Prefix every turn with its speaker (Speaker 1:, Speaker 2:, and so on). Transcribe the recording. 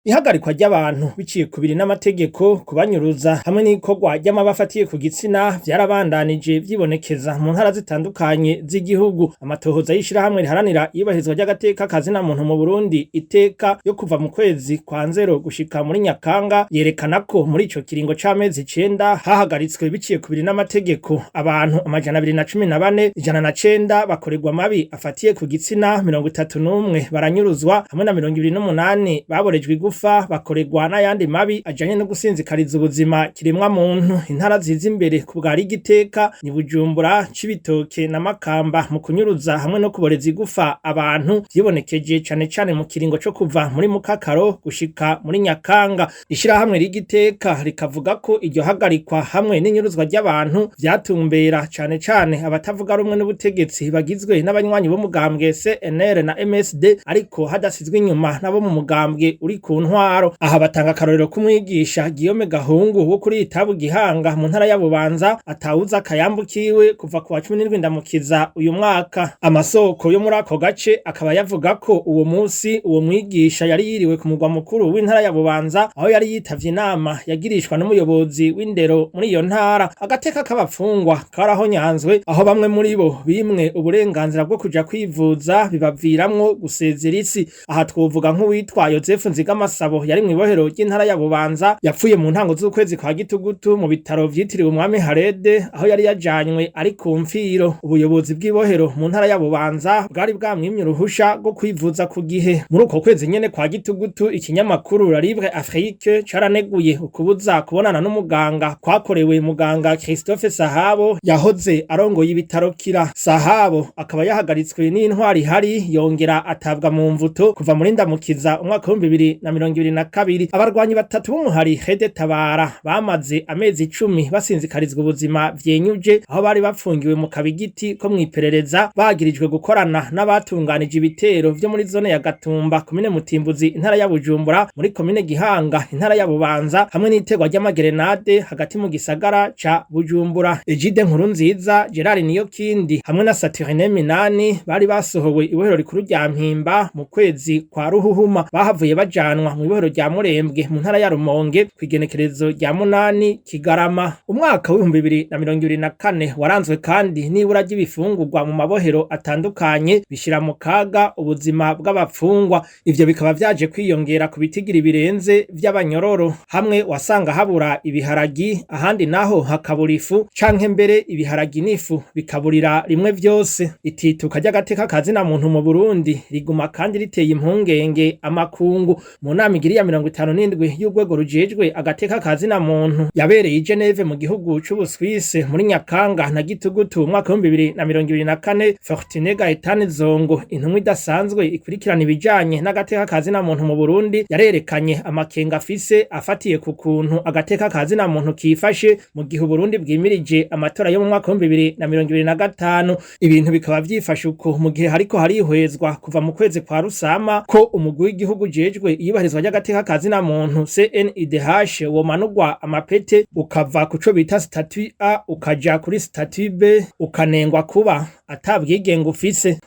Speaker 1: Ihagarikwa ry'abantu biciye kubiri n'amategeko, kubanyuruza hamwe n'ikorwa ry'amabi afatiye ku gitsina vyarabandanije vyibonekeza mu ntara zitandukanye z'igihugu. Amatohoza y'ishirahamwe riharanira iyubahirizwa ry'agateka ka zina muntu mu Burundi, Iteka, yo kuva mu kwezi kwa Nzero gushika muri Nyakanga yerekana ko muri ico kiringo c'amezi 9 hahagaritswe biciye kubiri n'amategeko abantu 214, 109 bakorerwa amabi afatiye ku gitsina, 31 baranyuruzwa hamwe na 28 baborejwe igufa, bakorerwa n'ayandi mabi ajanye no gusinzikariza ubuzima kiremwa muntu. Intara ziza imbere ku bwa Rigiteka ni Bujumbura, Cibitoke na Makamba mu kunyuruza hamwe no kuboreza igufa abantu, vyibonekeje cane cane mu kiringo co kuva muri Mukakaro gushika muri Nyakanga. Ishirahamwe Rigiteka rikavuga ko iryo hagarikwa hamwe n'inyuruzwa ry'abantu vyatumbera cane cane abatavuga rumwe n'ubutegetsi bagizwe n'abanywanyi b'umugambwe CNL na MSD, ariko hadasizwe inyuma nabo mu mugambwe uri ku ntwaro. Aha batanga akarorero k'umwigisha Guillaume Gahungu wo kuri Itabu Gihanga mu ntara ya Bubanza atawuza akayambu kiwe kuva ku wa 17 Ndamukiza uyu mwaka. Amasoko yo muri ako gace akaba yavuga ko uwo musi uwo mwigisha yari yiriwe ku mugwa mukuru w'intara ya Bubanza, aho yari yitavye inama yagirishwa n'umuyobozi w'indero muri iyo ntara. Agateka k'abapfungwa karahonyanzwe, aho bamwe muri bo bimwe uburenganzira bwo kuja kwivuza bibaviramwo gusezera isi. Aha twovuga nk'uwitwa Yozefu Nzigamasabo yari mw'ibohero ry'intara ya Bubanza, yapfuye mu ntango z'ukwezi kwa Gitugutu mu bitaro vyitiriwe umwami Harede, aho yari yajanywe ari ku mfiro. Ubuyobozi bw'ibohero mu ntara ya Bubanza bwari bwamwimye uruhusha rwo kwivuza ku gihe. Muri uko kwezi nyene kwa Gitugutu, ikinyamakuru La Libre Afrique caraneguye ukubuza kubonana n'umuganga kwakorewe muganga Christophe Sahabo yahoze arongoye ibitaro Kira. Sahabo akaba yahagaritswe n'intwari ihari, yongera atabwa mu mvuto kuva muri Ndamukiza umwaka w'2022. Abarwanyi batatu b'umuhari Hede Tabara bamaze amezi 10 basinzikarizwa ubuzima vyenyuje, aho bari bapfungiwe mu kabigiti ko mw'iperereza, bagirijwe gukorana n'abatunganije ibitero vyo muri zone ya Gatumba, komine Mutimbuzi, intara ya Bujumbura, muri komine Gihanga, intara ya Bubanza, hamwe n'iterwa ry'amagerenade hagati mu gisagara ca Bujumbura. Egide Nkurunziza, Gerard Niyokindi hamwe na Saturnin Minani bari basohowe ibohero rikuru rya Mpimba mu kwezi kwa Ruhuhuma, bahavuye bajanwa mu ibohero rya Murembwe mu ntara ya Rumonge kw'igenekerezo rya 8 Kigarama. Umwaka w'2024 waranzwe kandi n'ibura ry'ibifungurwa mu mabohero atandukanye, bishira mu kaga ubuzima bw'abapfungwa. Ivyo bikaba vyaje kwiyongera ku bitigiri birenze vy'abanyororo. Hamwe wasanga habura ibiharagi, ahandi naho hakabura ifu, canke mbere ibiharagi n'ifu bikaburira rimwe vyose. Itituka ry'agateka ka zina muntu mu Burundi riguma kandi riteye impungenge amakungu. Mu nama igiri ya 57 y'urwego rujejwe agateka ka zina muntu yabereye i Geneve mu gihugu c'Ubuswise muri Nyakanga na Gitugutu umwaka w'2024, Fortuné Gaëtan Zongo, intumwa idasanzwe ikurikirana ibijanye n'agateka ka zina muntu mu Burundi, yarerekanye amakenga afise afatiye ku kuntu agateka ka zina muntu kifashe mu gihe Uburundi bwimirije amatora yo mu mwaka w'2025. Ibintu bikaba vyifashe uko mu gihe hariko harihwezwa kuva mu kwezi kwa Rusama ko umugwi w'igihugu ujejwe iyubahirizwa ry'agateka ka zina muntu CNIDH womanurwa amapete, ukava kuco bita statut A ukaja kuri statut B, ukanengwa kuba ata bwigenge ufise.